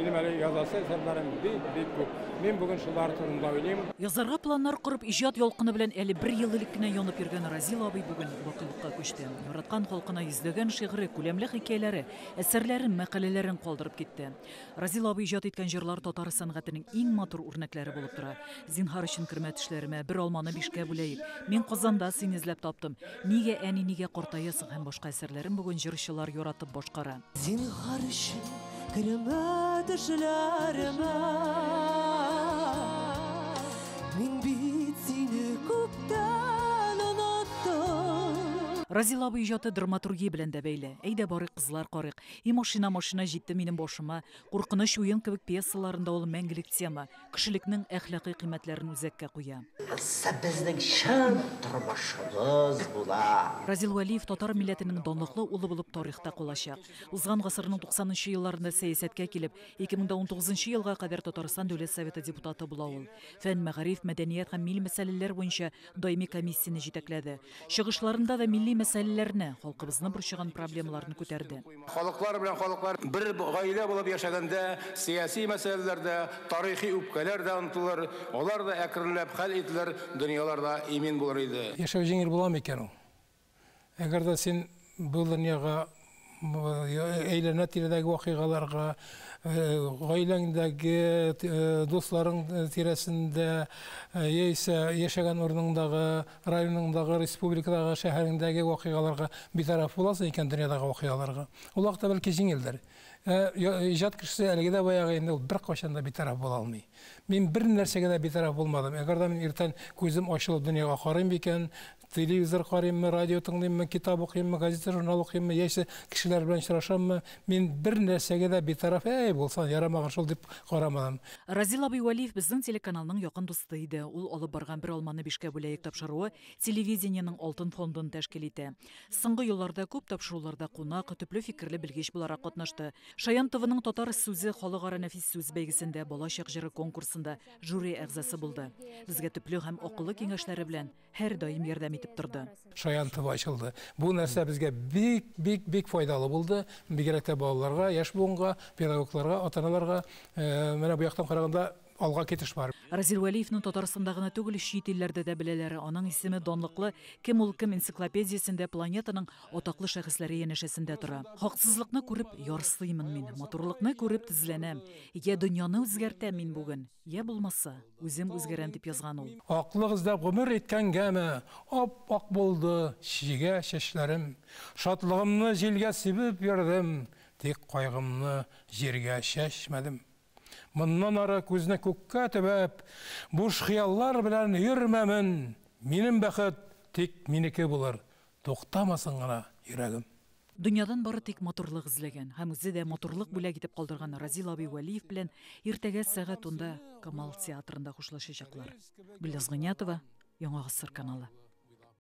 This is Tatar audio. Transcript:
Минем әле язасы әсәрләрем бик-бик күп. Мин бүген шулар турында уйлыйм. Язарга планнар корып, иҗат ялкыны белән әле бер ел элек кенә янып йөргән Разил абый бүген бакыйлыкка күчте. Яраткан халкына йөзләгән шигыре, күләмле хикәяләре, әсәрләрен, мәкаләләрен калдырып китте. Разил абый иҗат иткән җырлар татар сәнгатенең иң матур үрнәкләре булып тора. Зинһар өчен кермә төшләремә, Бер алманы бишкә бүләек, Мин Казанда сине эзләп таптым, Нигә, әни, нигә картаясың һәм башка әсәрләрен бүген җырчылар яратып башкара. Зинһар өчен кермә төшләремә. Мин бит сине күптән оныттым. Разил абый иҗаты драматургия белән дә бәйле. Әйдә барыйк, кызлар карыйк, И машина, машина җитте минем башыма, Куркыныч уен кебек пьесаларында ул мәңгелек тема, кешелекнең әхлакый кыйммәтләрен үзәккә куя. Монсы безнең чын тормышыбыз була. Разил Вәлиев татар милләтенең данлыклы улы булып тарихта калачак. Узган гасырның 90 нчы елларында сәясәткә килеп, 2019 нчы елга кадәр Татарстан Дәүләт Советы депутаты була ул. Фән, мәгариф, мәдәният һәм милли мәсьәләләр буенча даими комиссияне җитәкләде. Чыгышларында да милли мәсьәләләрне, халкыбызны борчыган проблемаларны күтәрде. Халыклар белән халыклар бер гаилә булып яшәгәндә сәяси мәсьәләләр дә, тарихи үпкәләр дә онытылыр, алар да әкренләп хәл ителер, дөньялар да имин булыр иде. Яшәү җиңел була микән ул? Әгәр дә син бу дөньяга әйләнә-тирәдәге вакыйгаларга, гаиләңдәге, дусларың тирәсендә, яисә яшәгән урыныңдагы, районыңдагы, республикадагы, шәһәреңдәге вакыйгаларга битараф буласың икән, дөньядагы вакыйгаларга, ул вакытта бәлки җиңелдер. Ә иҗат кешесе әлеге дә баягы инде ул беркайчан да битараф була алмый. Мин бер нәрсәгә дә битараф булмадым. Әгәр дә мин иртән күзем ачылып дөньяга карыйм икән, телевизор карыйммы, радио тыңлыйммы, китап укыйммы, газета-журнал укыйммы, яисә кешеләр белән очрашаммы, мин бер нәрсәгә дә битараф, әй, булса, ярамаган шул дип карамадым. Разил абый Вәлиев безнең телеканалның якын дусты иде. Ул алып барган Бер алманы бишкә бүләек тапшыруы телевидениенең алтын фондын тәшкил итә. Соңгы елларда күп тапшыруларда кунак, төпле фикерле белгеч буларак катнашты. Шаян ТВның Татар сүзе халыкара нәфис сүз бәйгесендә, Балачак җыры конкурсында жюри әгъзасы булды. Безгә төпле һәм акыллы киңәшләре белән һәрдаим ярдәм итеп торды. Шаян ТВ ачылды. Бу нәрсә безгә бик, бик, бик файдалы булды. Бигрәк тә балаларга, яшь буынга, педагогларга, ата-аналарга. Менә бу яктан караганда, Алга китеш бар. Разил Вәлиевны Татарстанда гына түгел, чит илләрдә дә беләләр. Аның исеме данлыклы Кем ул кем энциклопедиясендә планетаның атаклы шәхесләре янәшәсендә тора. Хаксызлыкны күреп, ярсыймын мин, матурлыкны күреп, тезләнәм. Йә дөньяны үзгәртәм мин бүген, йә булмаса, үзем үзгәрәм, дип язган ул. Аклык эзләп гомер иткәнгәме, Ап-ак булды чигә чәчләрем. Шатлыгымны җилгә сибеп йөрдем, Тик кайгымны җиргә чәчмәдем. Моннан ары күзне күккә төбәп, Буш хыяллар белән йөрмәмен. Минем бәхет тик минеке булыр, Туктамасын гына йөрәгем. Дөньядан бары тик матурлык эзләгән һәм үзе дә матурлык бүләк итеп калдырган Разил абый Вәлиев белән иртәгә сәгать унда Камал театрында хушлашачаклар. Гөлназ Гыйниятова, Яңа Гасыр каналы.